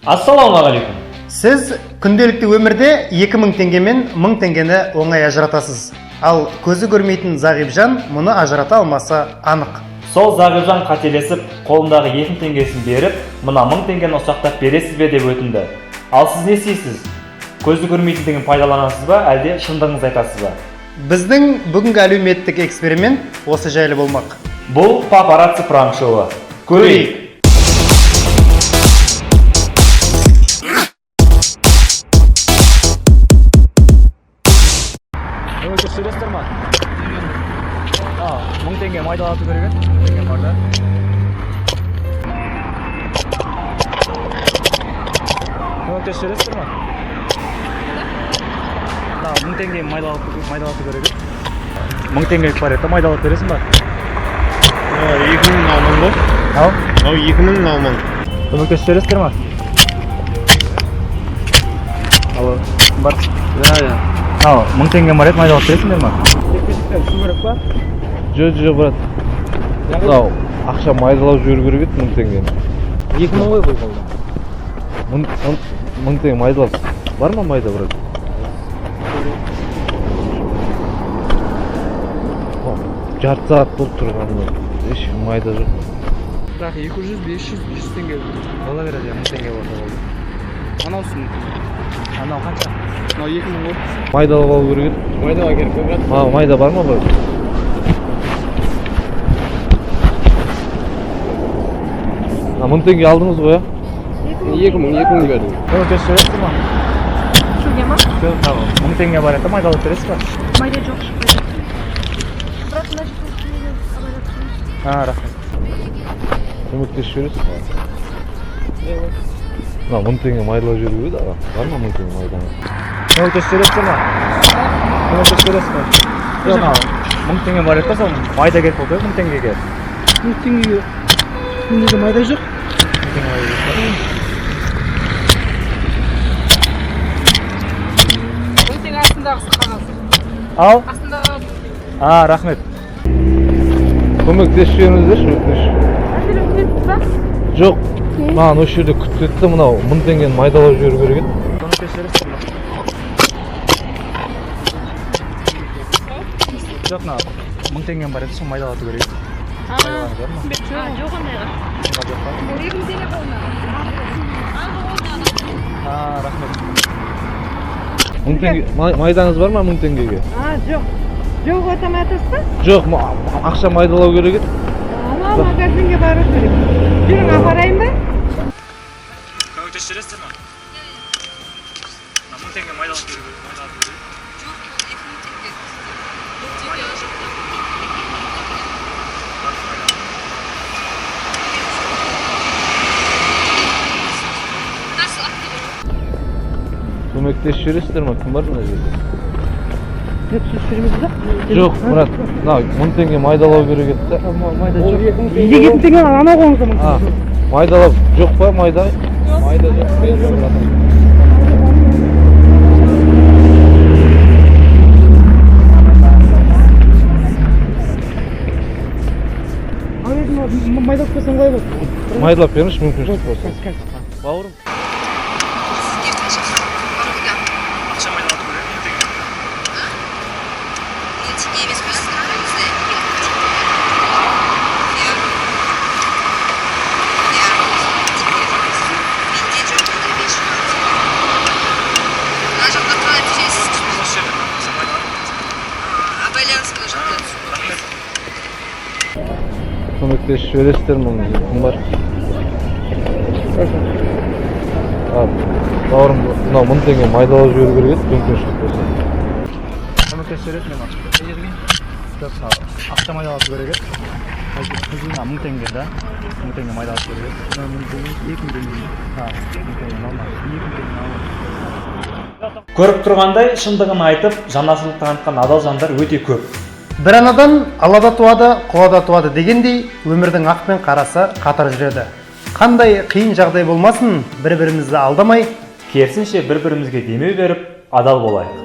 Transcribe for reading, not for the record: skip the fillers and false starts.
Ассалаумағалейкум. Сіз күнделікті өмірде 2000 теңге мен 1000 теңгені оңай ажыратасыз. Ал көзі көрмейтін зағип жан мұны ажырата алмасы анық. Сол зағипжан қателесіп, қолындағы 2000 теңгесін беріп, мына 1000 теңгені ұсақтап бересіз бе деп өтінді. Ал сіз не істейсіз? Көзі көрмейтіндігін пайдаланасыз ба, әлде шындығыңызды айтасыз ба? Біздің бүгінгі әлеуметтік эксперимент осы жайлы болмақ. Бұл папарацци пранк шоуы. Көрейік. Көмектесіп жібересіздер ма? А, 1000 теңге майдалату керек еді. 1000 теңге бар да. Көмектесіп жібересіздер ма? А, 1000 теңге майдалату керек еді. 1000 теңгелік бар еді, майдалап бересің ба? 2000 мынау 1000 ғой. Ау? Мынау 2000, мынау 1000. Көмектесіп жібересіздер ма? Алло, кім бар? Иә, иә. Ау, 1000 теңгем бар еді, майдалап бересіңдер ма? Жоқ, жоқ, брат. Мынау ақша майдалап жіберу керек еді 1000 теңгені. 2000 ғой бұл қолда. 1000 теңге майдалап. Бар ма майда, брат? О, жарты сағат болып тұрғанына ешкім майда жоқ. Бірақ 200, 500, 100 теңге. Бола береді, 1000 теңге болса болды. Анаусын. Анау қанша? Мынау 2000 ғой. Майдалап алу керек еді. Майдала керек қой, брат. А, майда бар ма, брат? А, 1000 теңге алдыңыз ғой, иә? 2000, 2000 бердім. Көмектесіп жібересіз ма? Шөге ма? Жоқ, мынау 1000 теңге бар еді, майдалап бересіз ба? Майда жоқ, шықпайды. Бірақ мына жерде абайлап тұрыңыз. А, рахмет. Көмектесіп жібересіз ба? Мына 1000 теңге майдалап жіберу керек еді, аға. Бар ма 1000 теңге майдаңыз? Көмектесіп жібересіздер ма? Көмектесіп жібересіз ба? Жоқ, мынау 1000 теңге бар еді, сол майда керек болды 1000 теңгеге. 1000 теңгеге теңгеге майда жоқ. 1000 теңге майда жоқ па? 10 теңге астындағысы қағаз. Ал? Астындағы А, рахмет. Көмектесіп жіберіңіздерші, өтініш. Мәселе өтесіз ба? Жоқ, маған осы жерде күттірді де, мынау 1000 теңгені майдалап жіберу керек еді. Көмектесіп жібересіздер ма? Жоқ, мынау 1000 теңгем бар еді, сол майдалату керек еді. Майдалаңыз бар ма? А, жоқ ондайға. Жоқ па? 2000 теңге қолына. А, рахмет. 1000 теңге майдаңыз бар ма 1000 теңгеге? А, жоқ. Жоқ, отамай атасыз ба? Жоқ, ақша майдалау керек еді. Ана магазинге бару керек. Жүрің, апарайын ба? Көмектесіп жібересіздер ма? Мына 1000 теңге майдалату керек еді, майдалату керек еді. Жоқ, ол 2000 теңге. 1000 теңге жоқ. Көмектесіп жібересіздер ма? Кім бар мына жерде? Түсірміз да? Жоқ, брат, мынау 1000 теңге майдалау керек еді да. Майда жоқ. 2000 теңге анау қолыңызда 1000 А, майдалап жоқ па майда? Майда жоқ. Беріңіз, брат. Ал енді майдалап берсем қалай болады? Майдалап беріңізші, мүмкіншілік болса. Бауырым. Сізге қанша бар? Ақша майдалату керек 1000 теңге. 1000 теңге емес қой, сіздің қолыңызда 2000 теңге. Иә. Иә, теңге. Менде жоқ, менде 500 теңге. Мына жақта қалай түсесіз? Осы жерде ақша майдалату. Абайлаңыз мына жақта. Рахмет. Көмектесіп жібересіздер ме? Мына жерде кім бар? А, бауырым, мынау 1000 теңге майдалап жіберу керек еді, мүмкіншілік болса. Көмектесіп жібересің бе? Жоқ, мынау ақша майдалату керек еді. Мына 1000 теңге да. 1000 теңге майдалату керек еді. 1000 теңге, 2000 теңге. А, 1000 теңге алма. 2000 теңге алма. Көріп тұрғандай, шындығын айтып, жанашырлық танытқан адал жандар өте көп. Бір анадан ала да туады, құла да туады дегендей, өмірдің ақ пен қарасы қатар жүреді. Қандай қиын жағдай болмасын, бір-бірімізді алдамай, Керісінше бір-бірімізге демеу беріп, адал болайық.